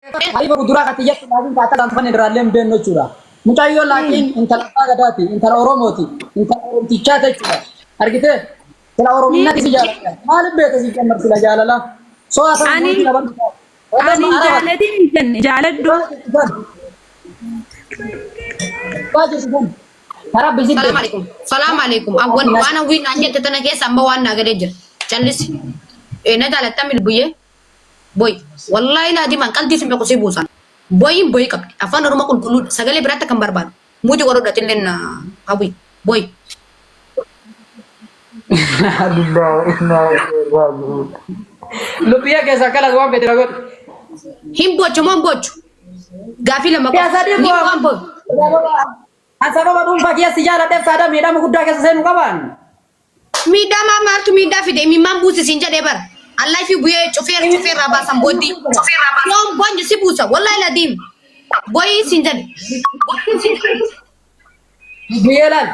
Hariiba guduraa kan xiyyatti laakiin kaata isaan tufanne irraallee hin beeknu jechuudha. Mucayyoo laakiin intala abbaa gadaati, intala Oromooti, intala Oromtichaa jechuudha. Argitee? Sila Orominnatti si jaalladha. Maaliif beekta si jammar sila jaalala? Soo haasawaa Ani mootii laban ani hin jaalatin hin jenne jaaladhu. Karaa bisit Salaam alaikum. Salaam alaikum. Awwan waan hawwiin naan jette tana keessa amma waan naa galee jira. Callisi. Na jaalatta milbuyyee. Boy. Wallaahi laa diimaan qalbii sin beeku si buusan. Boyiin boyii qabdi. Afaan Oromoo qulqulluudha. Sagalee biraatti kan barbaadu. Muti godhodha illee na hawwi. Boy. Lubbiyaa keessa akkanas waan fedhe godhu. Hin bochu moo hin bochu? Gaafii lama qofa. Siyaasa Ni dhibboo. waan bochu. An sababa dhuunfaa kiyya si jaaladheef saada miidhama guddaa keessa seenuu qabaan. Miidhaa maa maaltu miidhaa fide imimmaan buusi siin jedhee bara. Allah fi bu'ee cufeer cufeerraa baasan booddee. Yoon boonji si buusa wallahi ladiim. Boyii siin jedhe. Biyyee laal.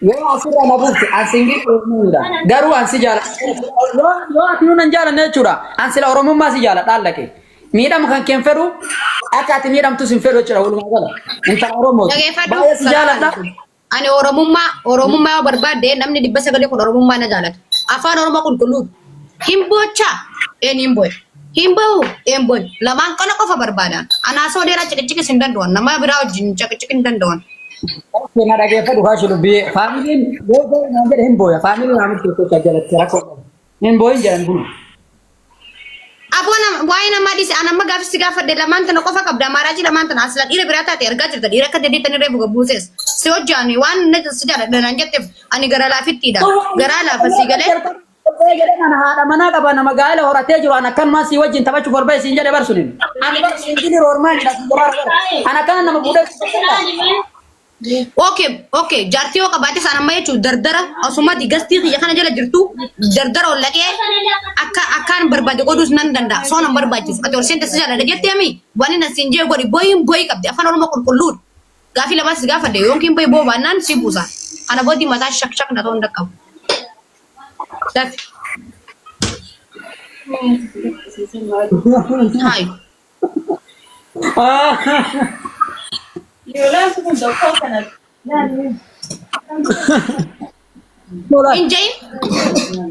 Yoo asirraa na buufte an singii Oromoodha. Garuu an si jaaladha. Yoo ati nuun hin jaalanne jechuudha. An sila Oromummaa si jaaladha allake. Miidhama kan keen fedhu akka ati miidhamtus hin fedhu jechuudha walumaa gala. Intala Oromooti. Dhageeffadhu. Baay'ee si jaaladha. Ani Oromummaa Oromummaa yoo barbaadde namni 900 kun Oromummaa na jaalata. Afaan Oromoo qulqulluudha. Hin boochaa een hin boye. Hin bahu een boye. Lamaan kana qofa barbaadan. Anaa soo dheeraa ciqiciqis hin danda'an. Nama biraa wajjin ciqiciq hin danda'an. Na dhageeffadhu kaashi lubbiyee. Faamiliin yoo boo'e naan jedhe hin booya. Faamiliin naa murteessee jalatti rakkoo qabu. Hin boo'in jedhan kun. Aboo nama waa'ee namaa dhiise an amma gaafi si gaafadhe lamaan tana qofa qabda amaaraajii lamaan tana asla dhiira biraa taate argaa jirta dhiira akka deddeettanii reefu gabbuusees si hojjaani waan na si jaaladha naan jetteef ani gara laafittiidha garaa laafa si galee Jedheen ana haadha manaa qaba nama gaa'ela horatee jiru an akkanumaan si wajjin taphachuuf ol ba'e siin jedhe barsunin. Ani bar siin roormaa hin jedha. An akkana nama fuudhee. Okay, okay. Jaartii yoo qabaate isaan amma jechuun dardara osuma gastii kiyya kana jala jirtu dardara ol dhaqee akka akkaan barbaade godhuus nan danda'a. Soo nan barbaachisu. Ati ol seente si jaalladha jettee ami wanni na siin jee godhi boyiin boyii qabdi afaan Oromoo qulqulluudha. Gaafii lamaan si gaafadhe yookiin boyi boo baannaan si buusa. Kana booddee mataa shak shak na ta'uu hin dhaqqabu. Dafi. Haayi. Hin jahin.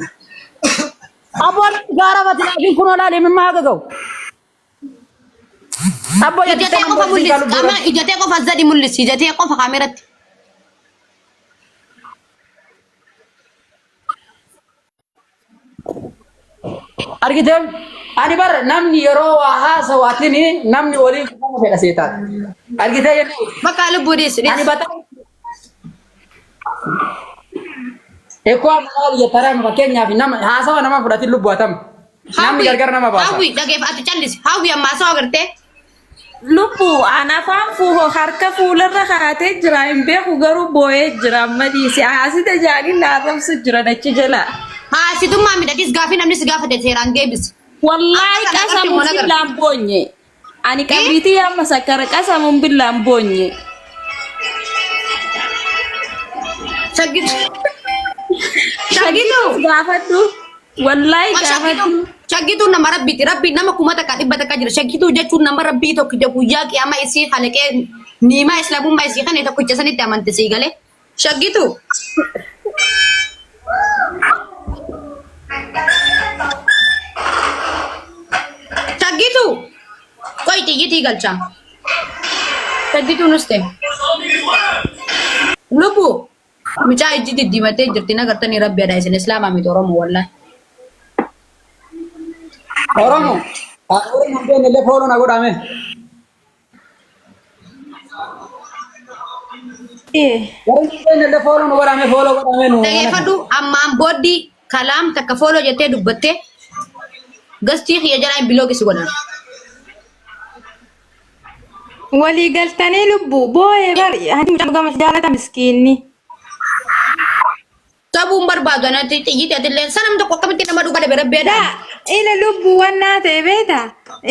Abboon gaara mati laakiin kun olaale mimmaa haga ga'u. Abboo Ijatee qofa mul'isi. Qaama ijatee qofa zadi mul'isi. Ijatee qofa kaameratti. Argitee ani bar namni yeroo waa haasawu atini namni waliin kufama fedha seetaat. Argitee jennee Bakka lubbuu dhiisi ani dhiisi. bataa Ekkoo amma maal jettaraan fakkeenyaaf nama haasawa nama fudhatin lubbu atam. Namni gargar nama baasa. Hawwi dhageef ati callisi. Hawwi amma haasawaa agartee. Lubbu an afaan fuuho harka fuularra kaa'atee jira hin beeku garuu boo'ee jira amma dhiisi. Asita jaanii na arrabsu jira achi jala. Haasitummaa midhatis gaafii namni si gaafate seeraan deebisi. Wallaahi Akka kana qasamuun qabdi moona billaan boonye. Ani qabriitii amma sakkara qasamuun billaan boonye. Shaggitu. Shaggitu. Gaafadhu. Wallaahi gaafadhu. Shaggituu nama rabbiiti. Rabbi nama 1000 100 jira. Shaggituu jechuun nama rabbii tokkicha guyyaa qiyaama isii kalaqee niimaa islaamummaa isii kana tokkicha sanitti amante sii galee. Shaggituu. Shaggituu. Qoy xiyyitii galcha. Shaggituu nus ta'e. Lubbuu. Mucaa ijji diddiimattee jirti nagartanii rabbi adhaa isin islaamaa miti Oromoo wallaahi. Oromo. Oromo hin beekne illee fooloo na godhame. Warri hin beekne illee fooloo nu godhame fooloo godhame nu. Dhageeffadhu ammaan booddii kalaam takka fooloo jettee dubbattee gastii kiyya jalaa hin biloogisi godhan. Walii galtanii lubbuu boo'ee bari ani mucaan gama jaalata miskiinni. Sabuun barbaadu anatti xiyyiti atillee sanam tokko akkamitti nama dhuga dhabe rabbi Daa adaan. ila lubbuu wannaa ta'e beeta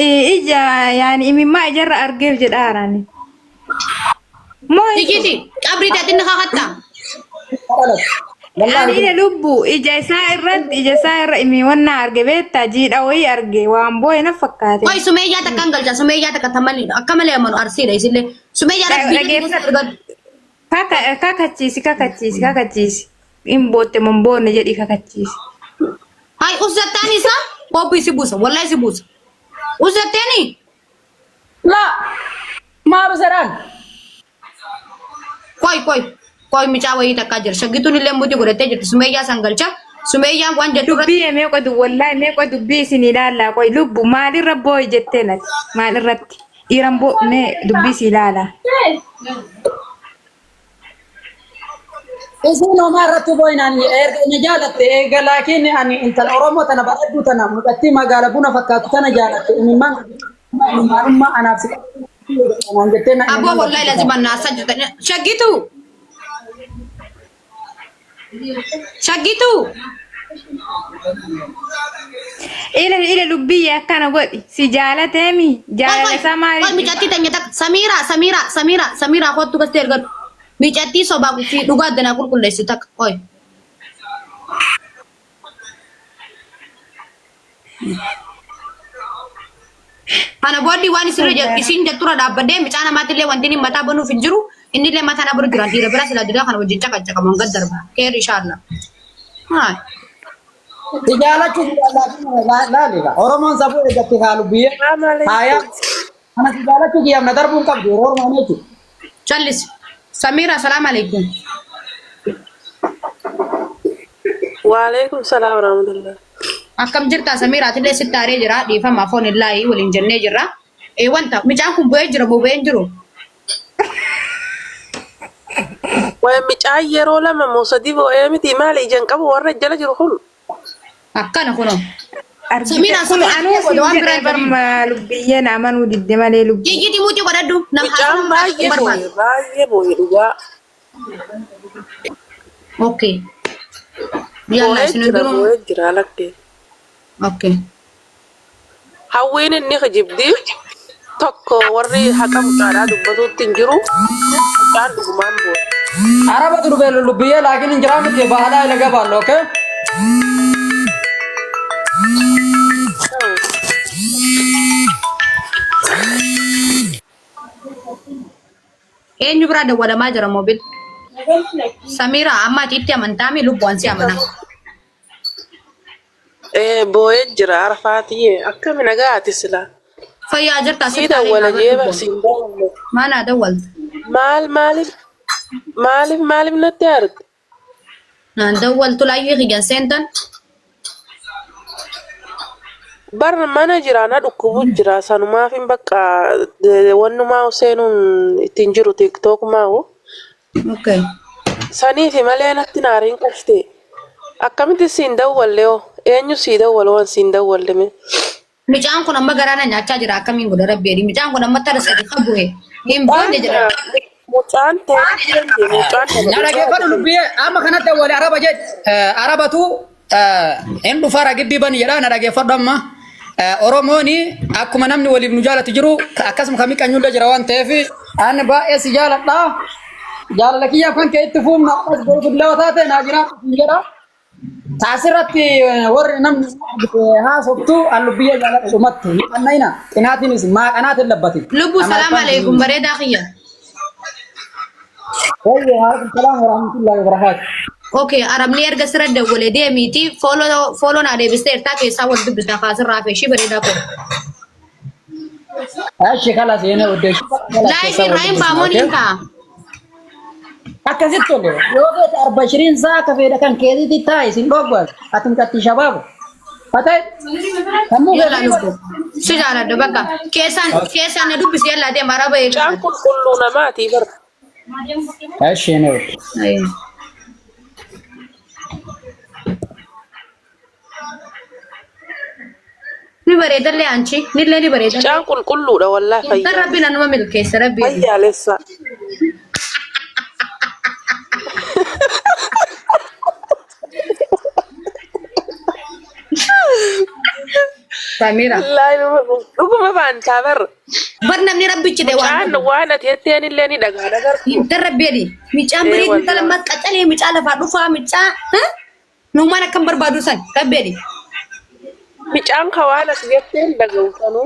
ija yaani imimmaa ijarra argeef jedhaarani. Moo hin Xiyyiti qabrii ta'e atinni kakatta. Dhalatu. Ani ila lubbu ija isaa irratti ija isaa irra imiwannaa arge beektaa jiidha wayii arge waan boo'e na fakkaate. Qoy Sumeeyyaa takkaan galcha Sumeeyyaa takka tamalli akka malee amanu arsiidha isillee. Sumeeyyaa rabbii Dhageeffadhu. argadhu. Kakachiisi kakachiisi kakachiisi. Hin bootte moo hin boonne jedhi kakachiisi. Hay uzzattaan isaa qophii si buusa wallahi si buusa. Uzzatteeni La maalu sedhaan. Qoy qoy qoy micaa wayii takkaa jira. Shaggituun illee muti godhattee jirti. Sumeeyyaa san galcha. Sumeeyyaan waan jettu irratti Dubbii meeqa wallahi meeqa dubbii isin ilaallaa qoy lubbu maalirra boo'i jettee nati maalirratti dhiiran boo mee dubbii si ilaala. Isiin homaa irratti boo'inaan erga inni jaalatte eega laakiin ani intala Oromoo tana bareedduu tana mucattii magaala buna fakkaatu tana jaalatte imimmaan imimmaanummaa anaaf si qabdu jettee na aboo wallahi lazima naasaa jirta. Shaggitu. Shaggitu. Ila ila lubbii akkana godhi si jaalateemi jaalala isaa Qoy maali? micattii tanya takka Samiira Samiira Samiira Samiira kottu gastee ergadhu. Micattii sobaa fi dhugaa addanaa qulqulleessi takka qoy. Kana booddee waan isin isin jetturra dhaabbadhee micaa namaatillee wanti inni mataa banuuf hin jiru innillee mataa na bira jira dhiira bira sila dida kana wajjin caqacaqamu gad darba keer inshaalla. Haa. Si jaalachuuf laali Oromoon safuu eeggatti kaa lubbiyyee haaya kana si jaalachuu kiyyaaf na darbuu hin qabdu yeroo Oromoon jechuudha. Callis. Samiira assalaamu alaikum. Waalaikum salaam warahmatullah. Akkam jirta Samiira atillee sitti aaree jira dhiifama afoon illaahi waliin jennee jirra. Ee wanta micaan kun bu'ee jira moo bu'ee hin jiru? Waa'ee micaan yeroo lama moo sadii boo'ee miti maali ijaan qabu warra jala jiru kun. Akkana kunoo. Argite Samiira kun Samiira anuu booda siin waan biraa jedhee hin jedhin. barma lubbiyyee na amanuu didde malee lubbu. Jijjiitii muutii godhadhu nam Micaan haasawaa baay'ee barbaadu. boo'e baay'ee boo'e dhugaa. Okay. Yalla Boo'ee isin jira hundinuu. boo'ee jira lakkee. Okay. Hawwiin inni kijibdi tokko warri haqa mucaadhaa dubbatuutti hin jiru. Mucaan dhugumaan boo'e. Araba dhufe lubbiyyee laakiin hin jiraa miti bahalaa ila gabaallu okay. Eenyu biraa dawwalamaa jira moobil? Samiira amma ati itti amantaa mi lubbuun si amana. Ee boo'ee jira arfaatiyyee akkami nagaati sila. Fayyaa jirta Sii sitti aaree dawwala naa jee lubbuun. barsiin dawwalle. Maanaa dawwalta? Maal maaliif maaliif maaliif natti aarte? Naan dawwaltu laayyii kiyyan seentan. Bar mana jira na dhukkubu jira sanumaaf hin bakka wannumaa seenuun ittiin jiru tiktookumaa hoo. Okay. Saniifi malee natti naariin qabte. Akkamitti siin dawwalle hoo? Eenyu sii dawwala waan siin dawwalle mee? Micaan kun amma garaa na nyaachaa jira akkamiin godha rabbi jedhi. Micaan kun amma tara sadi ka bu'e. Hin boonne jedha. Mucaan ta'ee mucaan Na dhaggeeffadhu lubbiyyee amma kanatti wali araba jedh arabatu hin dhufaara gibbii bani jedha na dhaggeeffadhu amma. Oromooni akkuma namni waliif nu jaalatu jiru akkasuma kamii qanyullee jira waan ta'eef ani baay'ee si jaaladha. Jaalala kiyyaaf kan kee itti fuumna as godhu taate naa jiraatu jedha. Taasirratti warri namni haasoftu an lubbiyyee jaaladha dhumatti. Qannayina qinaatiinis maaqanaatiin labbati. Lubbuu salaam alaikum bareedaa kiyya. Wayye waalaikum salaam warahmatullahi wabarakaatu. Okay, arabni erga sirra dawwale deemiiti fooloo fooloo naa deebistee ertaa keessaa wal dubbisna kaasirraa fi ishii bareedaa koo. Ashi kalas yene odde. Laayifii irraa hin baamoon hin ta'a. Akkasitti tole yoo feete arba shiriin saa akka fedha kan keetiitti taa'i sin dhoggaas ati mucattii shabaaba. Fatee sammuu Yalla keetii lubbu. Si jaaladha bakka. Keessaan keessaan na dubbisi yalla deema araba eega. Mucaan qulqulluu namaati bar. Ashi yene odde. Ni bareedallee anchi nillee ni bareeda. Mucaan qulqulluudha wallaahi Tan fayyaa. rabbi nanuma milkeessa rabbi. Fayyaalessa. Samira. Wallaahi dhuguma faantaa bar. Bar namni rabbichi ta'e waan Mucaan waan ati jetteen illee ni dhagaa dhagartu. Intala rabbi Micaan Ee bareedu intala wallaahi. ammaa qacalee micaa lafaa dhufaa micaa. Nuumaan akkam barbaadu san rabbi Micaan ka waan ati jetteen dhaga'u sanuu.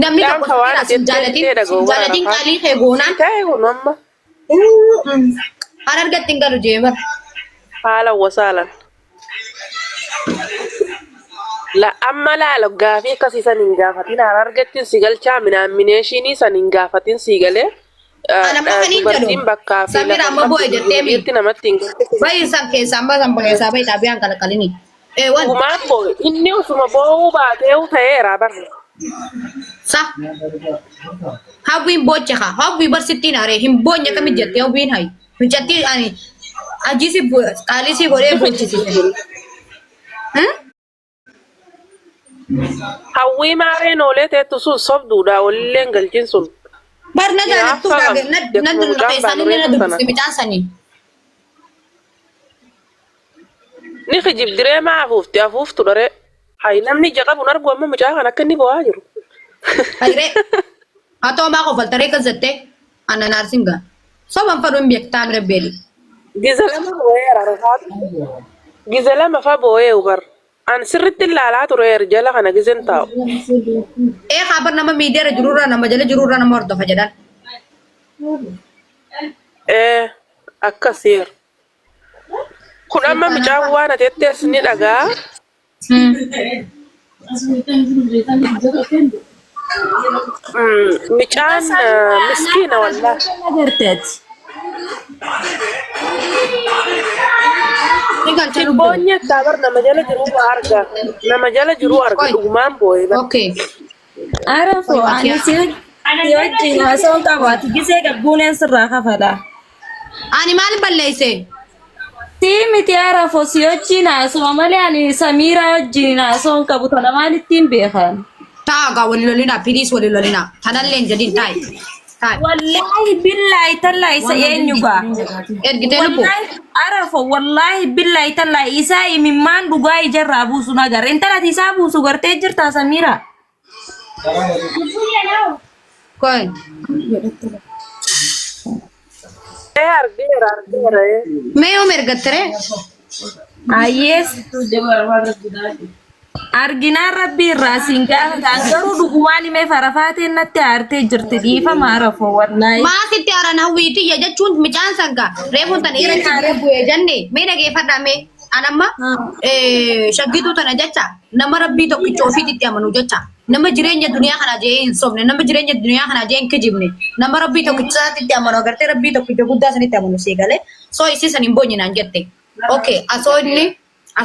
Namni Mucaan tokko ka waan Samira ati sin jetteen jaalatin illee dhaga'u sin bara jaalatin rafaa. qaalii kee goonaan. Ta'e kun amma An argatti hin galu jee bar. haala wasaalan. La amma laala gaafii akkasii san hin gaafatin harargettiin si galchaa minaammineeshinii san hin gaafatin si galee. An amma kan hin jedhu Dubartiin bakkaa fi Samira lafa amma qabdu bu'e jettee mi. dhiirti namatti hin galchu. Bayi san keessaa amma san keessaa bayi xaabiyaan kalaqalini. Ee wan Dhugumaan boo'e inni osuma boo'uu baateehu ta'eera barre. sa hawwiin booche haa hawwii barsittiin haree hin boonye akkamit jettee hawwiin hayi. Mucattii ani ajiisi qaalisii godhee boochisise. Hawwii maareen oolee teettu sun sobduudha walillee hin galchin sun. Bar na jaalattuu Hinaaffaa na qabdi. na Akkuma mucaan keessaan inni na baanu reefu sana. dubbise mucaan sanii. Ni kijibdiree maa afuufti afuuftu dharee. Hayi namni ija qabu hin argu amma mucaa kan akka inni bo'aa jiru. Fayyiree haa ta'u maa kofaltaree gazzattee annan aarsin gaa. Soban fadhu hin beektaa mira beeli. Giza lama boo'eera rafaatu. Giza lama fa boo'ee ubar. An sirritti ilaalaa tureera jala kana gizen taa'u. Ee haa bar nama miidiyaarra jirurraa nama jala jirurraa nama hordofa jedhan. Ee akkasiira. Kun amma mucaan waan ati jettees ni dhagaa. Mucaan miskiina wallaahi. Agarteeti. Ni galcha lubbuu. Boonye bar nama jala jiru arga. Nama jala jiru arga Qoy. dhugumaan boo'ee bar. Okay. Arafo Qoy ani makiyaa. si si wajjin haasa'uun qabu ati gisee gabbuuneen sirraa kafala. Ani maal balleesse? Si miti Arafo si wajjin haasa'u malee ani Samiiraa wajjin haasa'uun qabu tana maalittiin beekan. Taa gaa walii lolinaa piliis walii lolinaa. Tanallee hin jedhin taa'i. Taa'i. Wallaahi billaahi tallaahi isa eenyu gaa. Ergitee lubbuu. Wallaahi Arafo wallaahi billaahi tallaahi isaa imimmaan dhugaa ijarraa buusu nagarre. Intala ati isaa buusu gartee jirtaa Samiiraa. Qoy. Ee argeera argeera ee. Mee yoom ergattere? Ayyees. Arginaan rabbii irraa siin gaafatan garuu dhugumaan himee farafaateen natti aartee jirti dhiifama arafoo wallaahi. Maa sitti aran hawwiitiyya jechuun micaan sangaa reefuun tan dhiira achi bu'ee jenne mee dhageeffadhaa mee an amma shaggituu tana jecha nama rabbii tokkicha ofiitti amanu jecha nama jireenya duniyaa kana jee hin sobne nama jireenya duniyaa kana jee hin kijibne nama rabbii tokkicha isaatti amanu agartee rabbii tokkicha guddaa sanitti amanu sii galee soo isii san hin boonye naan jette okay asoo inni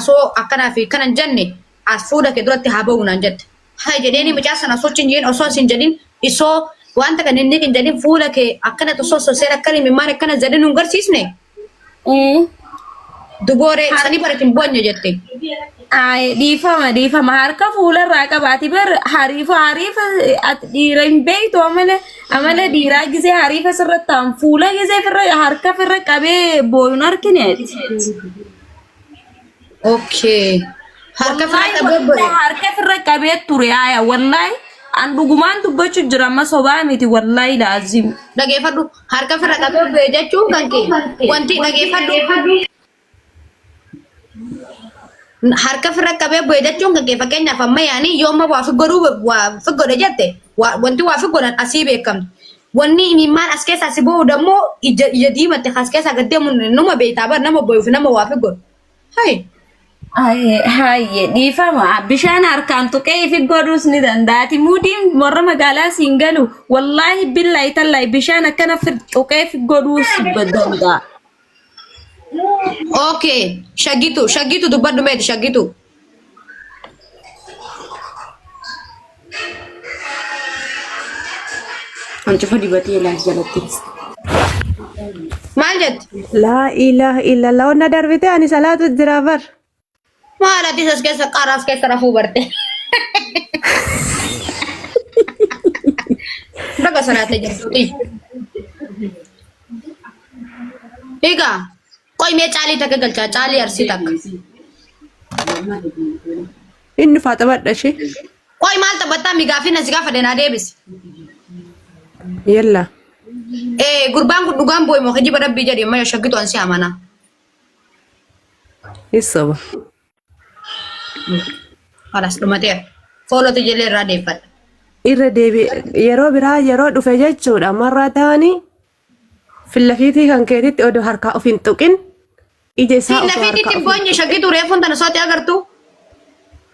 asoo akkanaa fi kana hin jenne as fuula kee duratti haa ba'u naan jette. Hay jedheeni mucaa sana osoo hin jedhin osoo hin jedhin isoo wanta kan inni hin jedhin fuula kee akkana osoo soseen akkana imimmaan akkana jedhin nun garsiisne dubooree sanii barat hin boonye jette. Ay, dhiifama dhiifama harka fuularraa qabaati bar hariifa hariifa ati dhiira hin beektu amala amala dhiiraa gisee hariifa sirratti ta'an fuula gisee firra harka firra qabee booyuun arkineeti. Okay. Harka firra Wallaahi qabee wallaahi booye. harka firra qabee ture aya wallaahi an dhugumaan dubbachuu jira amma sobaa miti wallaahi laazim. Dhageeffadhu harka firra qabee booye jechuun kan kee wanti dhageeffadhu. Harka firra qabee booye jechuun kan kee fakkeenyaaf amma yaani yoo amma waa fi godhuu waa fi godhe jette wanti waa fi godhan asii beekamti. Wanni imimmaan as keessaa si boo'u dammoo ija ija diimatte as keessaa gad deemu numa beektaa bar nama boo'uuf nama waa fi godhu. Hai. Haye haye dhiifama bishaan harkaan tuqee ifi godhuus ni danda'ati muudiin warra magaalaa siin galu wallaahi billaahi tallaahi bishaan akkana tuqee ifi godhuus danda'a. Okay. Shagitu shagitu dubbadhu meeti shagitu. Hancufa dibatee ilaali jalatti. Maal jette? Laa ilaaha illallah. Onna darbite ani salaatu jira bar. Maal ati as keessa qaaraas keessa rafuu barte. Baga salaatee jirtuuti. Egaa qoy mee caalii takka galchaa caalii arsii takka. Inni faa taphadha ishee. Qoy maal taphattaa mi gaafii na si gaafadhe naa deebisi. Yalla. Eh gurbaan kun dhugaan boo'e moo kijiba rabbii jedhi amma shakkitu an si amana. Issoba. Kalas dhumateera. Foolota jellee irraa deeffadha. Irra deebi yeroo biraa yeroo dhufe jechuudha marraa ta'anii fillafiitii kan keetitti odoo harkaa of hin tuqin ija isaa Siin osoo lafiitti harkaa ittiin of hin boonye shakkitu reefuun tana sooti agartu.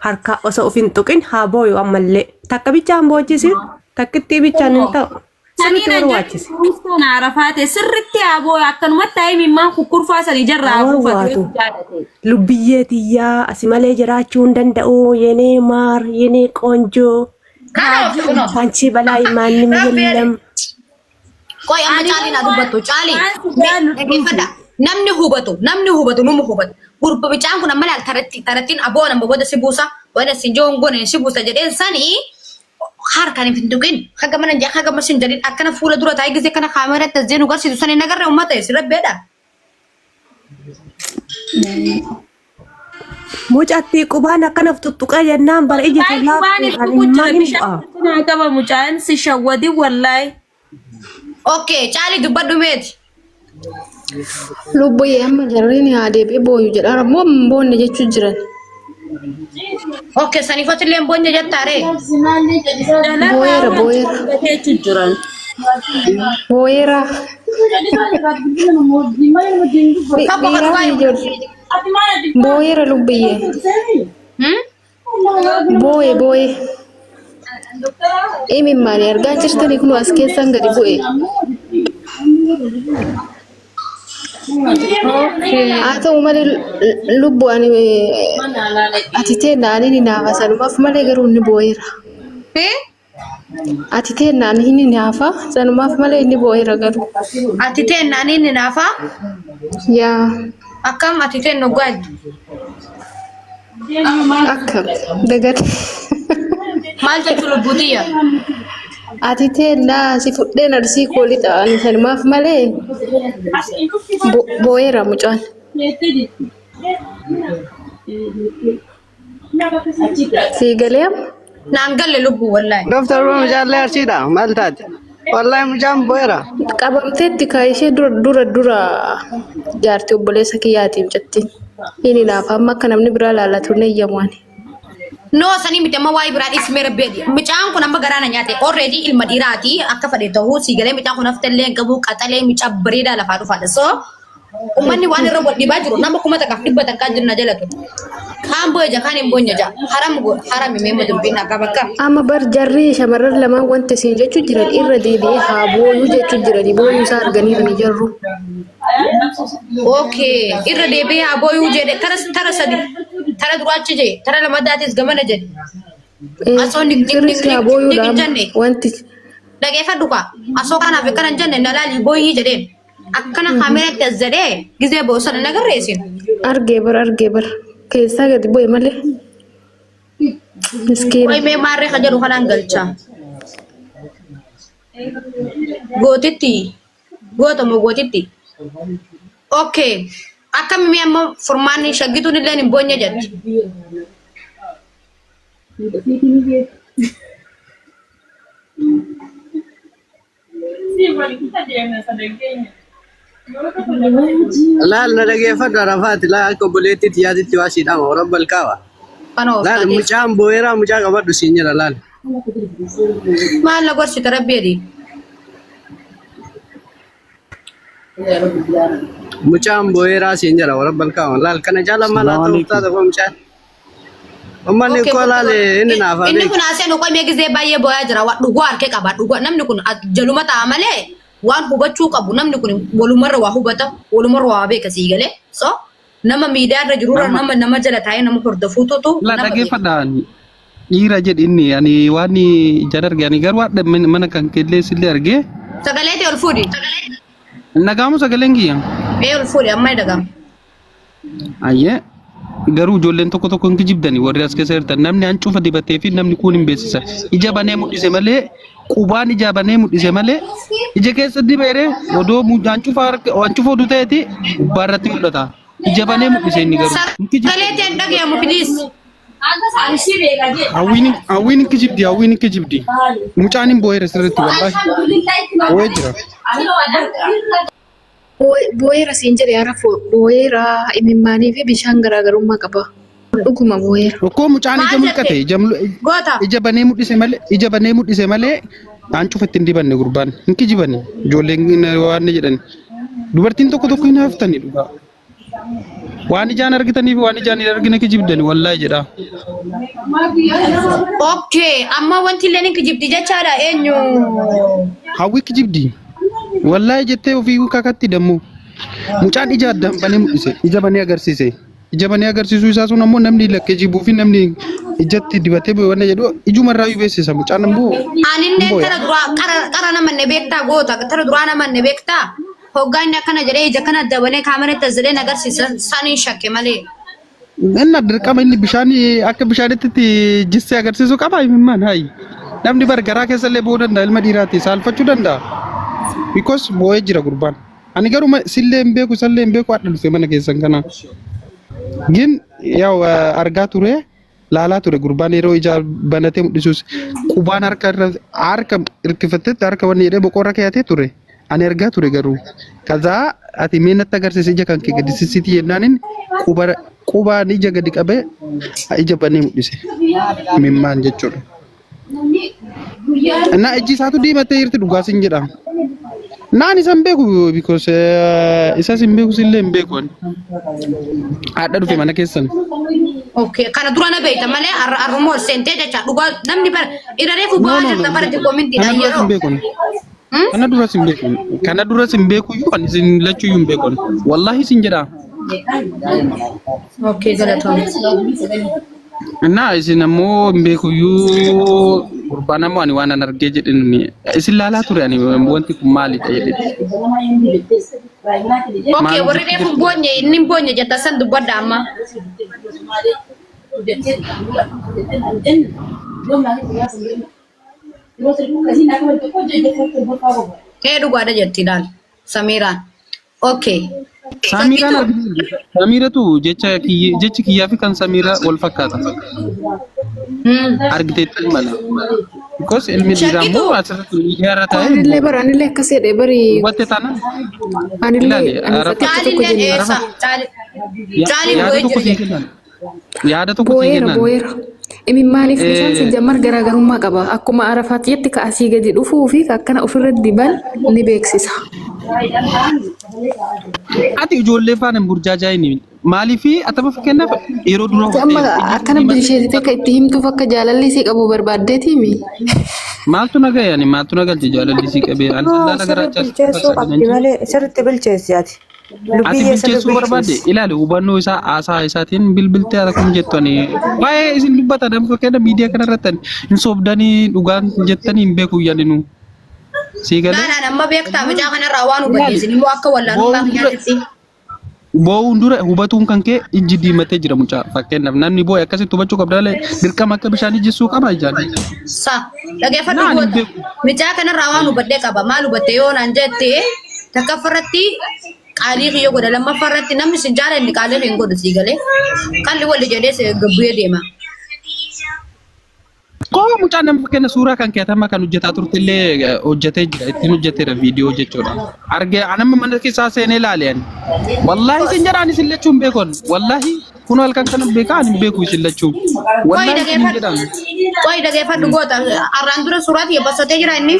harkaa osoo of hin tuqin haa booyu ammallee takka bichaan boochisin takkittii bichaan hin ta'u sirriitti Saniin barbaachise. Kiristoon Arafaate sirritti haa booyu akkanumatti taa'ee mimmaan kukkurfaa san ijarraa haa buufatu Hawaatu yoo jaalate. lubbiyyee tiyyaa asi malee jiraachuu hin danda'u yenee maar yenee qoonjoo Kana ooftu kunoo. kaanchii balaa imaannim Rabbi jedhe. yellam. Qoy amma Ani caalii naa dubbattu caalii waan si jaallu dhaggeeffadha. Namni hubatu namni hubatu numa hubatu. Gurba bicaan kun amma laal taratti tarattiin aboo nama booda si buusa waan isin joon goone si buusa jedheen sanii harkaan hin tuqin haga mana jaa haga masin jedhin akkana fuula dura taa'ee gisee kana kaameeratti as deenu garsiisu sanii nagarree uummata si rabbeedha. Mucattii qubaan akkana of tuttuqee jennaan bara ija Wallahi tolaa qubaan itti kan jira immaan hin bishaan bu'a. itti naa qaba mucaan si shawwadi wallahi. Okay caalii dubbadhu meeti. Lubbuyyee amma jarriin haa deebi'ee booyu jedhaa ammoo hin boonne jechuu jiran. Okay saniifatti illee hin boonye jettaaree. Jalarraa Booyeera waan booyeera argatee jiran. booyeera. Tokko kan Dhiiraa dhugaa fi himu. ijoollee. Booyeera lubbuyyee. Hmm? Booye booye. Imimmaani argaa jirtanii kun as keessaan gadi bu'e. Haa ta'u malee lubbu ani ati teenna ani ni naafa sanumaaf malee garuu inni boo'eera. Eh? Ati teenna ani ni naafa sanumaaf malee inni boo'eera garuu. Ati teenna ani ni naafa. Yaa Akkam ati teenna oggaa jettu. Akkam dagate. Maal jechuu lubbuu tiyya? Ati teennaa si fudheen arsii koo lixa ani sanumaaf malee boo'eera mucaan. Sii galee amma? Naan galle lubbuu wallaahi. Doktar mucaallee arsiidha maal taate? Wallahi mucaan bo'eera. Qabamteetti kaa ishee dura dura dura jaartii obboleessa kiyyaati mucattiin. Inni hinaafa amma akka namni biraa laallatu hin eeyyamu ani. No sanii miti amma waa'ee biraa dhiismee rabbi jedhi. Mucaan kun amma garaa na nyaate already ilma dhiiraati akka fedhe ta'uu sii galee mucaan kun haftallee hin qabu qaxalee mucaa bareedaa lafaa dhufaadha. So Uummanni waan irra wal dhibaa jiru nama 1500 jiru na jala ture. Kaan boo'e ja kaan hin boonye ja. Haram harami meema dubbiin akka bakka. Amma bar jarri shamarran lamaan wanti isin jechuu jiran irra deebi'ee haa booyuu jechuu jirani booyuu isaa arganii hin jirru. Okay irra deebi'ee haa booyuu jedhe tara tara sadi tara duraachi jedhe tara lamadaatis gamana jedhe. Asoo nig nig nig Sirriitti haa nig booyuu nig hin dhaama jenne. wanti Dhageeffadhu kaa asoo kanaaf akkana hin jenne na laali booyii jedheen. Akkana kaameeratti as jedhee gizee boo'u sana nagarree isin. Argee bar argee bar keessaa gadi bu'e malee. Miskiina. Qoy mee maarree ka jedhu kanaan galcha. Gootitti goota moo gootitti? Okay. Akkami mee amma furmaanni shaggituun illee hin boonye jetti. Laal na dhageeffadhu Arafaati laal akka obboleettii tiyyaatitti waa sii dhama warra balqaaba. Kana of Laal taateef. mucaan boo'eeraa mucaa qabadhu siin jedha laal. Maal na gorsita rabbi jedhi. Mucaan boo'eeraa siin jedha warra balqaaba. Laal kana caala maal haa ta'u taata koo mucaan. Ummanni Okay, koo laal inni naaf haa Inni beeku. kun haaseen qoy gizee baay'ee boo'aa jira. Waan dhugaa harkee qaba. Dhugaa namni kun jaluma ta'a malee waan hubachuu qabu. Namni kun walumarra waa hubata, walumarra waa beeka sii galee. So nama miidiyaa irra jirurra Nama nama nama jala taa'ee nama hordofuututu la nama beeka. dhageeffadha dhiira jedhi inni ani waan ijaan arge ani garuu hadha mana kan kellee sillee arge Sagalee ta'e ol fuudhi. nagaamu sagaleen kiyya. Mee ol fuudhi amma ni dhaga'ama. Ayyee garuu ijoolleen tokko tokko hin kijibdani warri as keessa jirtan namni hancufa dibatee fi namni kuun hin beeksisa. Ija banee mul'ise malee qubaan ija banee mul'ise malee ija keessa dibeere odoo hancufa harka hancufa oduu ta'eeti gubbaa irratti mul'ata. Ija banee mul'ise inni garuu hin Sagalee kijibdani. ta'e hin dhaga'amu please. Hawwiin hawwiin hin kijibdi hawwiin hin kijibdi. Mucaan hin boo'eera sirriitti wallaahi. Boo'ee jira. Boo'eera siin jedhe arafoo boo'eera imimmaanii fi bishaan garaagarummaa qaba. Dhuguma boo'eera. Okkoo mucaan ija Maal mulqate jette? ija Goota. ija banee mul'ise malee ija banee mul'ise malee hancufa ittiin dibanne gurbaan hin kijibani ijoolleen waan ni jedhan dubartiin tokko tokko hin haftani dhugaa waan ijaan argitanii fi waan ijaan hin argine kijibdani wallaahi jedhaa. Okay, amma wanti illee ni kijibdi jechaadha eenyu? Hawwi kijibdi wallaahi jettee ofii kakatti dammoo mucaan ija addaan banee mul'ise ija banee agarsiise. Ija banee agarsiisuu isaa sun ammoo namni lakkee jibuu fi namni ijatti dibatee wanna jedhu ijumarraa iyyuu beeksisa. Mucaan ammoo hin Aninne booya. tara duraa qara qara namanne beektaa goota tara duraa namanne beektaa hoggaa inni akkana jedhee ija kana dabalee kaameratti as jedhee na agarsiisa saniin shakke malee. Inni dirqama inni bishaan akka bishaanitti itti jissee agarsiisuu qaba himimmaan hayi. Namni bar garaa keessa illee boo'uu danda'a ilma dhiiraati saalfachuu danda'a. Because boo'ee jira gurbaan. Ani garuu sillee hin beeku isallee hin beeku hadha dhufe mana keessan kana. Gin yaw argaa ture laalaa ture gurbaan yeroo ija banatee mul'isus qubaan harka irra harka hirkifattetti harka wanni jedhee boqoo irra keeyatee ture. Ani argaa ture garuu. Kazaa ati mee natti agarsiisi ija kan kee gadi sissiti jennaanin quba qubaan ija gadi qabee ija banee mul'ise. Mimmaan jechuudha. እና ijji isaatu diimattee jirti dhugaa sin jedha. Naan isa hin beeku because isas hin beeku sillee hin beeku ani. Haadha dhufe mana keessan. Okay, kana dura na beekta malee har'a har'uma ol seentee jecha dhugaa namni bara irra reefu No bu'aa no no jirta hin bara beeku. koomentiidha Kana duras yeroo. hin beeku ani. Kana duras hin beeku. Kana duras hin beeku iyyuu ani isin lachuu iyyuu hin beeku ani. Wallaahi sin jedha. Okay, galatoomne. Innaa isin ammoo hin beekuyyuu gurbaan ammoo ani waan an argee jedhin isin laalaa ture ani wanti kun maalidha jedhetti. Okay, Maal warri hojjetti reefu hin jirtu? boonye inni hin boonye jetta san dubbadha amma. Ee dhugaadha jetti ilaal Samiiraan. Okay. Samiiraan Shakkitu. argite Samiiratu jecha kiyya jechi kiyyaa fi kan Samiiraa wal fakkaata. Argiteetti mala. Because ilmi dhiiraa Shakkitu. immoo asirratti miidiyaa irra taa'ee hin Anillee boo'u. bara anillee akkas jedhe bari Hubatte taanaan anillee ilaali ani Arafa fakkeecha tokko Caalilleen jenne eessa? Arafa Caali. Caaliin yaada boo'ee tokko jira sii jedhe. kennan. Yaada tokko sii boo'eera kennan. boo'eera. Imimmaaniif bishaan sijjammar garaagarummaa qaba. Akkuma Arafaatiyyatti ka asii gadi dhufuu fi ka akkana ofirra diban ni beeksisa. Ati ijoollee faana hin burjaajaa'ini. Maaliif atama fakkeenyaaf yeroo dura Ati amma ijji akkana diimatee bilcheessitee akka itti himtuuf akka jaalalli isii qabu barbaaddeetiimi. Maaltu na gahe ani maaltu na galche jaalalli sii qabee ani No, sallaala sirri garaachaa bilcheessuu qabdi malee sirriitti bilcheessi ati. Ati Lubbiyyee sirri bilcheessuu barbaadde bilcheessi. ilaali hubannoo isaa haasaa isaatiin bilbiltee akkuma jettu ani waa'ee isin dubbatan amma fakkeenya miidiyaa kana irratti ani hin sobdanii dhugaan jettanii hin beeku yaadinu sii galee Naanaan amma beektaa mucaa kanarraa waan hubatte ilaali isin immoo akka wallaalummaa boo'uun dura kiyyaatitti. boo'uun dura hubatuun kan kee ijji diimatee jira mucaa fakkeenyaaf namni boo'e akkasitti hubachuu qabda malee dirqama akka bishaan ijjisuu qaba ijaan. Sa dhageeffadhu Naan hin goota. beeku. Mucaa kanarraa waan hubadhee qaba. Maal hubatte yoo naan jette takkaffarratti qaalii kiyya godha lammaffarratti namni sin jaalanne qaalii kiyya hin godhu sii galee. Qalli walli jedhee si gabbu'ee deema. Koo mucaan nama fakkeenya suuraa kan keetama kan hojjetaa turte illee hojjetee jira ittiin hojjeteera viidiyoo jechuudha. Argee anamma mana keessaa seenee ilaale ani. Wallaahi isin jedhaan isin lachuu hin beekon. Wallaahi kun halkan kana beekaa ani hin beeku isin lachuu. Qoyi Wallaahi isin hin dhageeffadhu. jedhaan. Qoyi dhageeffadhu goota. Arraan dura suuraa tiyya bassatee jira inni.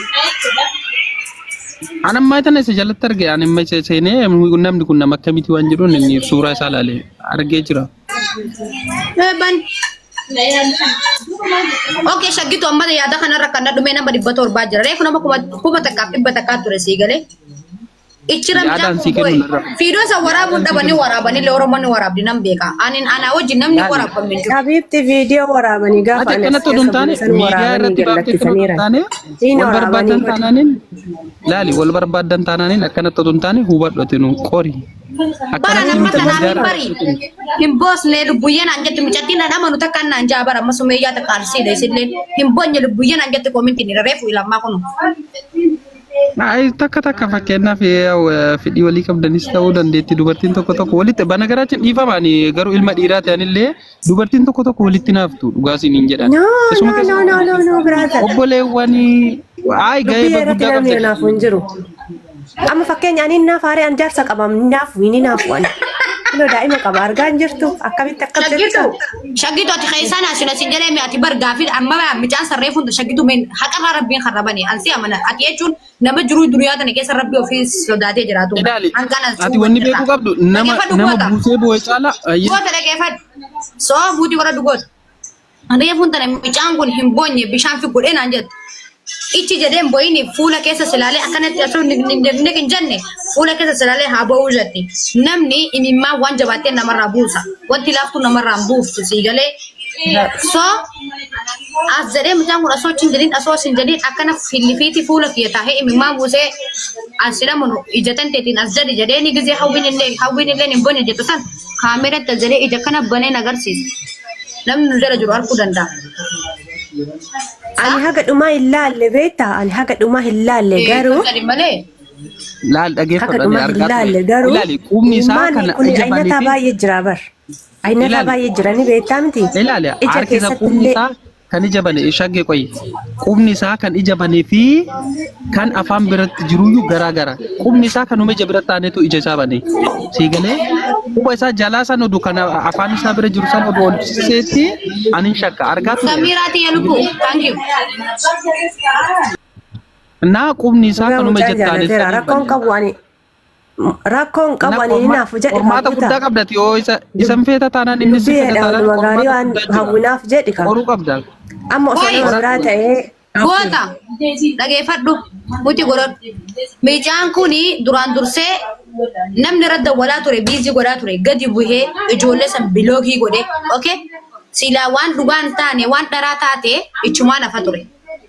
Anamma tana isa jalatti arge anamma isa seenee namni kun nama akkamiiti waan jedhuun inni suuraa isaa ilaale argee jira. Ban. Okay, shaggitu amma yaada kanarra kan dhumee nama 700 jira. Reefu nama 1,100 ture sii galee. Ichira mucaan Yaadaan kun sii boo'e. kennu narra. Fiidoo isa waraabuun dhabanii waraabanillee Oromoon ni waraabdi nan beeka. Anin anaa wajjin namni Yaali. waraabame hin jiru. Habiibti viidiyoo waraabanii gaafa Ati ani as akkanatti oduu keessa hin taane bule san miidiyaa waraabanii irratti gad baaftee akkana oduu hin lakkisaniiran. taane Siin wal waraabanii barbaadan gad. taanaaniin laali wal barbaadan taanaaniin akkanatti oduu hin taane hubadhu ati nu qori. Bara Akkanatti nama miti kanaaf miidiyaa hin irratti bari. Hin boosne lubbuyyee naan jette mucattiin na amanu takka naan jaa bara amma sumeeyyaa takka arsiidha isillee. Hin boonye lubbuyyee naan jette koomintiin irra reefu ilammaa kunu. Ay, takka takka fakkeenyaaf yaa'u, fedhii walii qabdanis ta'uu dandeetti dubartiin tokko tokko walitti banagaraatiin dhiifama ani garuu ilma dhiiraa ta'anillee dubartiin tokko tokko walitti naaftu dhugaa isiniin jedhan. No, Isuma no, keessa no, no, no, no, brother. obboleewwanii ay gahee Dubbii irratti guddaa namni qabda. naafu hin jiru. Amma fakkeenya ani naaf haaree an jaarsa qaba naafu ni naafu ani. Kunoo daa'ima qaba argaa hin jirtu akkamitti akkam Shaggitu jecha. shaggitu ati keessaan asin asin jedhee mi ati bar gaafii amma mucaan sarree fuuntu shaggitu meen haqarraa rabbiin harrabani ansi amana ati jechuun nama jiruu duniyaa tana keessa rabbi ofii sodaatee jiraatu. Ilaali Hanqaan as ati wanni beekuu qabdu nama Dhageeffadhu nama goota. buusee boo'e caala ayyee. Goota dhageeffadhu. Soo buutii godhadhu goota. Reefuun tana mucaan kun hin boonye bishaan fi godhee naan jettu. Ichi jedhee hin boo'ini fuula keessa silaalee akkanatti osoo ni hin jenne fuula keessa silaalee haa boo'uu jetti. Namni imimmaan waan jabaattee namarraa buusa. Wanti laaftuu namarraa hin buuftu sii galee. So as jedhee mucaan kun osoo achi hin jedhin osoo as hin jedhin akkana fillifiiti fuula kiyya taahee imimmaan buusee as jedhamu ija tanteetiin as jedhi jedhee ni gizee hawwiin illee hin boonye jettu san kaameeratti as jedhee ija kana banee na agarsiisa. Namni nu jala jiru arguu danda'a. Ani haga dhumaa hin laalle beektaa? Ani haga dhumaa hin laalle garuu Sadi malee. Laal haga dhageeffadhu ani dhumaa hin argaa ture. laalle garuu Ilaali qubni isaa imimmaan kana kun ija ayinataa banee fi baay'ee jira bar. Ayinataa ilaali baay'ee jira ni beektaa miti? ilaali Ija harki isaa keessatti qubni illee isaa kan ija bane shaggee qoyi. Qubni isaa kan ija banee fi kan afaan biratti jiruyyuu garaa gara. Qubni isaa kanuma ija biratti aanetu ija isaa bane. Sii galee quba isaa jalaa san oduu kan afaan isaa bira jiru san oduu ol seetti ani hin shakka argaa ture. Samiraa tiyya lubbu. Thank you. Naa qubni isaa dhugaa kanuma mucaan ija taane jaalateera sanii rakkoon bane. qabu ani rakkoon qabu Na ani ni naafu jedhi qormaata kaa guddaa guutaa. qabdati yoo isa isan feeta taanaan inni si Dubbii feeta hedha taanaan waluma gaarii qormaata waan guddaa jira. hawwinaaf jedhi kaa. Qoruu qabda. Amma osoo Oi. nama biraa ta'ee Goota dhageeffadhu muti godhadhu. Mucaan kun duraan dursee namni irra dawwalaa ture biizii godhaa ture gadi buhee ijoollee san bilookii godhe okay silaa waan dhugaa hin taane waan dharaa taate ichumaan hafa ture.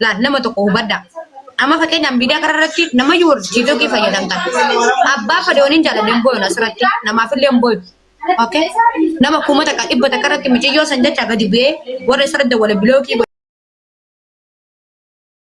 Laal nama tokko hubadhaa. Amma fakkeenyaaf miidiyaa kana irratti nama yoo tiitookii fayyadamtan abbaa fedhe waliin jaaladhe hin booyu asirratti namaafillee hin booyu. Okay? Nama 1000 100 irratti mucayyoo san jecha gadi bu'ee warra isarra dawwale bilookii godhe.